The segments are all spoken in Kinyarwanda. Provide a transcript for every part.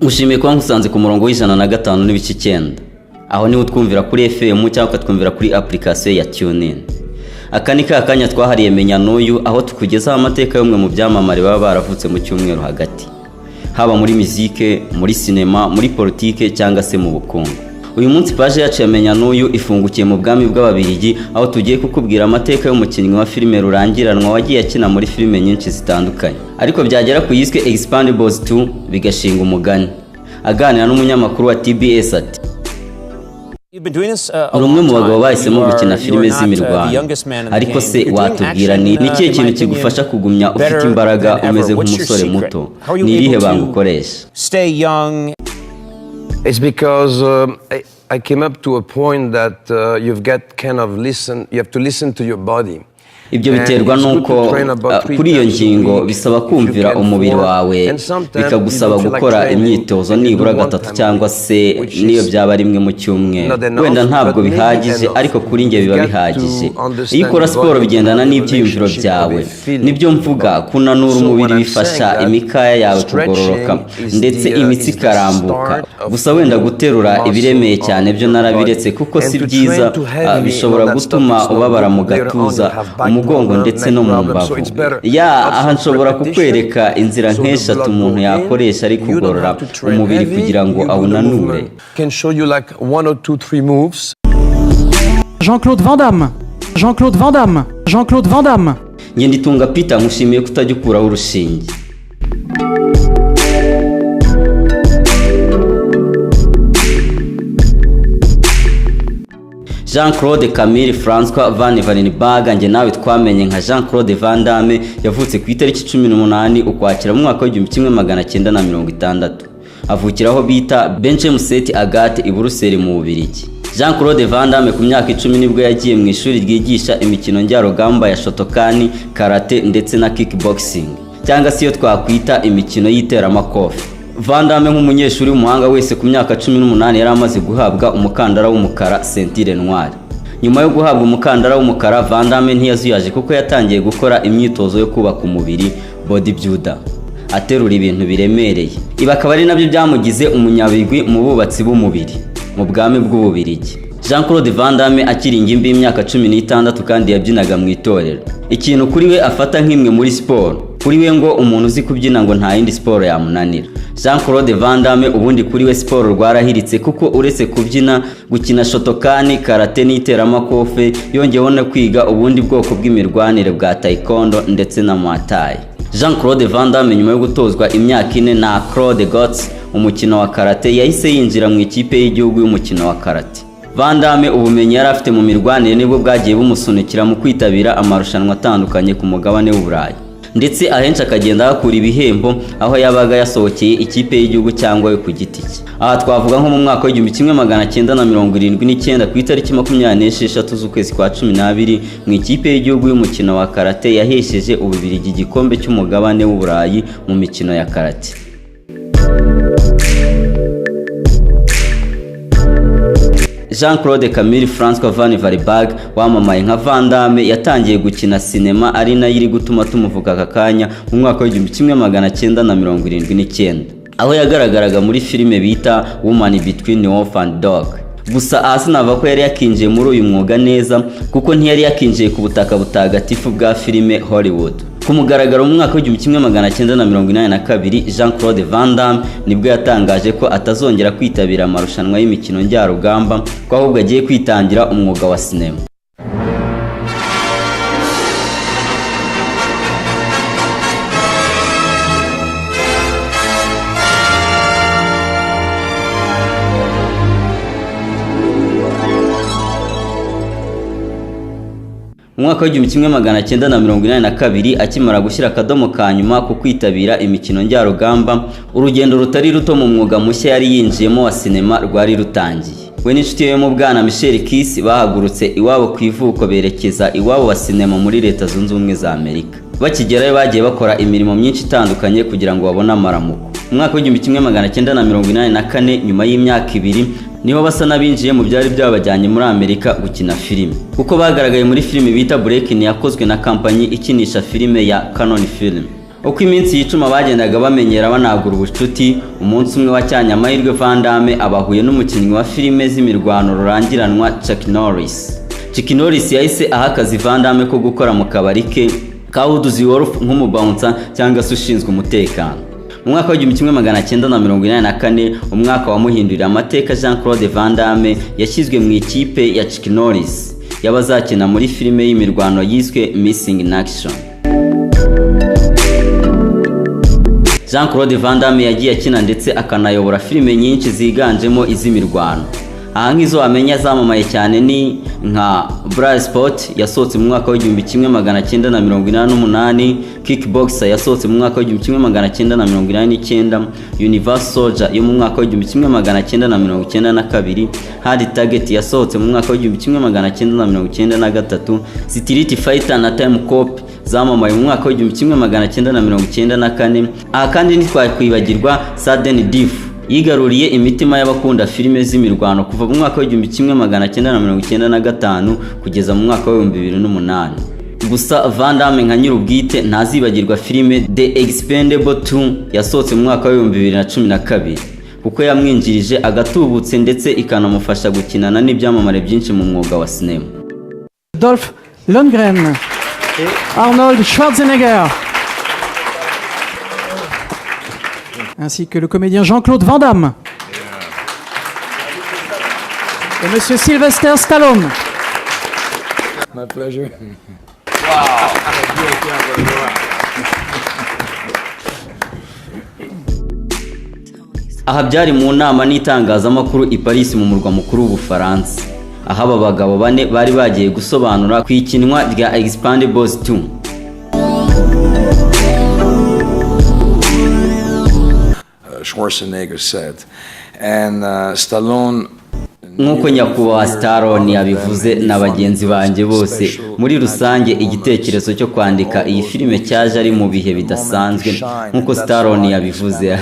Ushimiye kuba nkusanze ku murongo w'105.9, aho niho utwumvira kuri FM cyangwa ukatwumvira kuri application ya TuneIn. Aka ni ka kanya twahariye Menya N'uyu, aho tukugezaho amateka y'umwe mu byamamare baba baravutse mu cyumweru hagati, haba muri mizike, muri sinema, muri politike cyangwa se mu bukungu. Uyu munsi paje yacu ya Menya N'uyu ifungukiye mu bwami bw'Ababiligi, aho tugiye kukubwira amateka y'umukinnyi wa filime rurangiranwa wagiye akina muri filime nyinshi zitandukanye, ariko byagera ku yiswe Expendables 2 bigashinga umugani. Aganira n'umunyamakuru wa TBS ati: "Uri umwe mu bagabo bahisemo gukina filime z'imirwano, ariko se watubwira ni ikihe kintu kigufasha kugumya ufite imbaraga umeze nk'umusore muto? Ni irihe banga ukoresha?" It's because I came up to a point that you've got kind of listen, you have to listen to your body. Ibyo biterwa n'uko kuri iyo ngingo bisaba kumvira umubiri wawe, bikagusaba gukora imyitozo nibura gatatu cyangwa se n'iyo byaba rimwe mu cyumweru. Wenda ntabwo bihagije, ariko kuri njye biba bihagije. Iyo ukora siporo bigendana n'ibyiyumviro byawe. Nibyo mvuga, kunanura umubiri bifasha imikaya yawe kugororoka ndetse imitsi ikarambuka. Gusa wenda guterura ibiremeye cyane byo narabiretse kuko si byiza, bishobora gutuma ubabara mu gatuza, umugongo ndetse no mu mbavu. Ya, aha nshobora kukwereka inzira nk'eshatu umuntu yakoresha ari kugorora umubiri kugira ngo awunanure. Can show you like one or two, three moves. Jean-Claude Van Damme, Jean-Claude Van Damme, Jean-Claude Van Damme. Ngenditunga Peter, nkushimiye ko utajya ukuraho urushinge. Jean Claude Camille Francois Van Varenberg, njye nawe twamenye nka Jean Claude Van Damme, yavutse ku itariki 18 Ukwakira mu mwaka w'1960, avukira aho bita Benchem Set Agathe i Buruseli mu Bubiligi. Jean Claude Van Damme ku myaka 10 nibwo yagiye mu ishuri ryigisha imikino njyarugamba ya Shotokan, karate ndetse na kickboxing, cyangwa se iyo twakwita imikino y'iteramakofe. Van Damme nk'umunyeshuri w'umuhanga wese, ku myaka 18 yari amaze guhabwa umukandara w'umukara, ceinture noire. Nyuma yo guhabwa umukandara w'umukara, Van Damme ntiyazuyaje kuko yatangiye gukora imyitozo yo kubaka umubiri, bodybuilder, aterura ibintu biremereye. Ibi akaba ari nabyo byamugize umunyabigwi mu bubatsi b'umubiri mu bwami bw'Ububirigi. Jean Claude Van Damme akiri ingimbi y'imyaka 16 kandi yabyinaga mu itorero, ikintu kuri we afata nk'imwe muri siporo. Kuri we ngo umuntu uzi kubyina ngo nta yindi siporo yamunanira. Jean Claude Van Damme ubundi kuri we siporo rwarahiritse, kuko uretse kubyina, gukina Shotokan, karate n'iteramakofe, yongeyeho no kwiga ubundi bwoko bw'imirwanire bwa taekwondo ndetse na Muay Thai. Jean Claude Van Damme nyuma yo gutozwa imyaka 4 na Claude Götz umukino wa karate, yahise yinjira mu ikipe y'igihugu y'umukino wa karate. Van Damme ubumenyi yari afite mu mirwanire nibwo bwagiye bumusunikira mu kwitabira amarushanwa atandukanye ku mugabane w'Uburayi, ndetse ahenshi akagenda ahakura ibihembo aho yabaga yasohokeye ikipe y'igihugu cyangwa we ku giti cye. Aha twavuga nko mu mwaka w'1979, ku itariki 26 z'ukwezi kwa 12, mu ikipe y'igihugu y'umukino wa karate yahesheje Ububirigi igikombe cy'umugabane w'Uburayi mu mikino ya karate. Jean Claude Camille Francois Van Varenberg wamamaye nka Van Damme yatangiye gukina sinema, ari nayo iri gutuma tumuvuga aka kanya, mu mwaka w'1979, aho yagaragaraga muri filime bita Woman Between Wolf and Dog. Gusa aha sinavuga ko yari yakinjiye muri uyu mwuga neza, kuko ntiyari yakinjiye ku butaka butagatifu bwa filime Hollywood. Ku mugaragaro, mu mwaka w'1982, Jean Claude Van Damme nibwo yatangaje ko atazongera kwitabira amarushanwa y'imikino njyarugamba, ko ahubwo agiye kwitangira umwuga wa sinema. Mu mwaka w'1982, akimara gushyira akadomo ka nyuma ku kwitabira imikino njyarugamba, urugendo rutari ruto mu mwuga mushya yari yinjiyemo wa sinema rwari rutangiye. We n'inshuti ye mu bwana Michel Kiss bahagurutse iwabo ku ivuko berekeza iwabo wa sinema muri Leta Zunze Ubumwe za Amerika. Bakigerayo bagiye bakora imirimo myinshi itandukanye kugira ngo babone amaramuko. Mu mwaka w'1984, nyuma y'imyaka 2, niho basa n'abinjiye mu byari byabajyanye muri Amerika gukina filime, kuko bagaragaye muri filime bita Breakin yakozwe na kampanyi ikinisha filime ya Canon Film. Uko iminsi yicuma bagendaga bamenyera, banagura ubucuti. Umunsi umwe wacyanye amahirwe, Van Damme abahuye n'umukinnyi wa filime z'imirwano rurangiranwa Chuck Norris. Chuck Norris yahise aha akazi Van Damme ko gukora mu kabari ke ka Woods Wolf nk'umubouncer cyangwa se ushinzwe umutekano. Mu mwaka wa 1984, umwaka wamuhindurira amateka, Jean Claude Van Damme yashyizwe mu ikipe ya Chuck Norris y'abazakina muri filime y'imirwano yiswe Missing in Action. Jean Claude Van Damme yagiye akina ndetse akanayobora filime nyinshi ziganjemo iz'imirwano. Aha nk'izo wamenya zamamaye cyane ni nka Bloodsport yasohotse mu mwaka wa 1988, Kickboxer yasohotse mu mwaka wa 1989, Universal Soldier yo mu mwaka wa 1992, Hard Target yasohotse mu mwaka wa 1993, Street Fighter na Time Cop zamamaye mu mwaka wa 1994. Aha kandi ntitwakwibagirwa Sudden Death yigaruriye imitima y'abakunda filime z'imirwano kuva mu mwaka wa 1995 kugeza mu mwaka wa 2008. Gusa Van Damme nka nyir'ubwite ntazibagirwa filime The Expendable 2 yasohotse mu mwaka wa 2012, kuko yamwinjirije agatubutse ndetse ikanamufasha gukinana n'ibyamamare byinshi mu mwuga wa sinema. Dolph Lundgren, Arnold Schwarzenegger, ainsi que le comédien Jean-Claude Van Damme. Et Monsieur Sylvester Stallone. My pleasure. Aha byari mu nama n'itangazamakuru i Paris, mu murwa mukuru w'Ubufaransa, aho aba bagabo bane bari bagiye gusobanura ku ikinwa rya Expendables 2. Schwarzenegger said. And Stallone. Nk'uko nyakubahwa Stallone yabivuze na bagenzi banjye bose muri rusange, igitekerezo cyo kwandika iyi filime cyaje ari mu bihe bidasanzwe. Nk'uko Stallone yabivuze,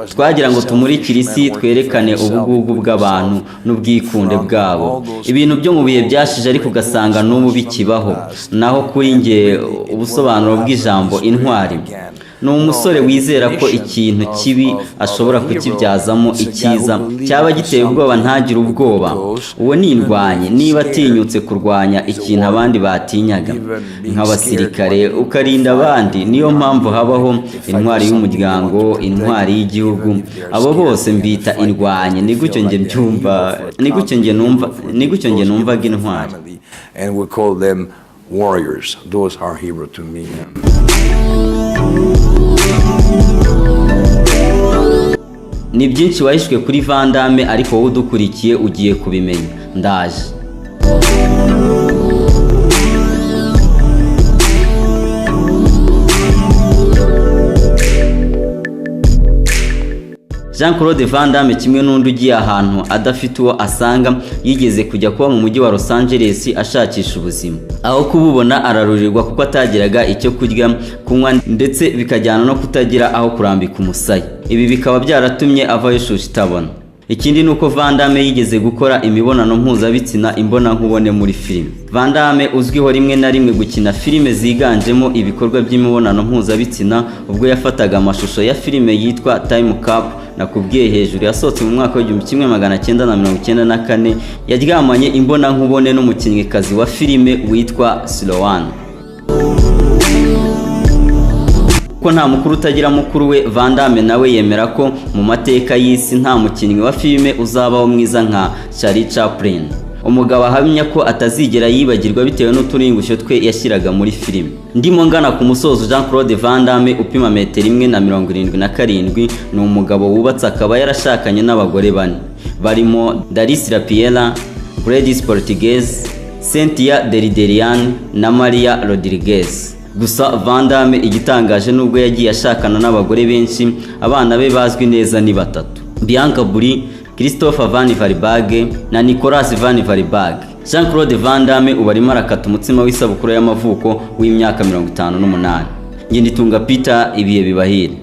twagira ngo tumurikire isi, twerekane ubugugu bw'abantu n'ubwikunde bwabo, ibintu byo mu bihe byashize ariko ugasanga n'ubu bikibaho. Naho kuri njye, ubusobanuro bw'ijambo intwari ni umusore wizera ko ikintu kibi ashobora kukibyazamo icyiza, cyaba giteye ubwoba ntagire ubwoba. Uwo ni indwanyi niba atinyutse kurwanya ikintu abandi batinyaga, nk'abasirikare, ukarinda abandi. Niyo mpamvu habaho intwari y'umuryango, intwari y'igihugu. Abo bose mbita indwanyi. Ni gutyo njye mbyumva, ni gutyo njye numva, ni gutyo njye numvaga intwari. And we call them warriors. Those are hero to me. Ni byinshi wahishwe kuri Van Damme, ariko wowe udukurikiye ugiye kubimenya. Ndaje. Jean Claude Van Damme, kimwe n'undi ugiye ahantu adafite uwo asanga, yigeze kujya kuba mu mujyi wa Los Angeles ashakisha ubuzima. Aho kububona ararurirwa, kuko atagiraga icyo kurya, kunywa, ndetse bikajyana no kutagira aho kurambika umusaya. Ibi bikaba byaratumye avayo shusho itabona. Ikindi ni uko Van Damme yigeze gukora imibonano mpuzabitsina imbonankubone muri filime. Van Damme uzwiho rimwe na rimwe gukina filime ziganjemo ibikorwa by'imibonano mpuzabitsina, ubwo yafataga amashusho ya filime yitwa Time Cop nakubwiye hejuru yasohotse mu mwaka wa 1994, yaryamanye imbonankubone n'umukinnyikazi wa filime witwa Sloane. Ko nta mukuru utagira mukuru we, Van Damme nawe yemera ko mu mateka y'isi nta mukinnyi wa filime uzabaho mwiza nka Charlie Chaplin, umugabo ahamya ko atazigera yibagirwa bitewe n'uturingushyo twe yashyiraga muri filime. Ndimo ngana ku musozo. Jean Claude Van Damme upima metero 1.77 ni umugabo wubatse, akaba yarashakanye n'abagore bane barimo Darcy Lapiera, Gladys Portuguez, Cynthia Derderian na Maria Rodriguez. Gusa Van Damme, igitangaje, nubwo yagiye ashakana n'abagore benshi, abana be bazwi neza ni batatu: Bianca Buri, Christopher Van Varenberg na Nicolas Van Varenberg. Jean Claude Van Damme ubu arimo arakata umutsima w'isabukuru y'amavuko w'imyaka 58. Ngenditunga Peter, ibihe bibahire.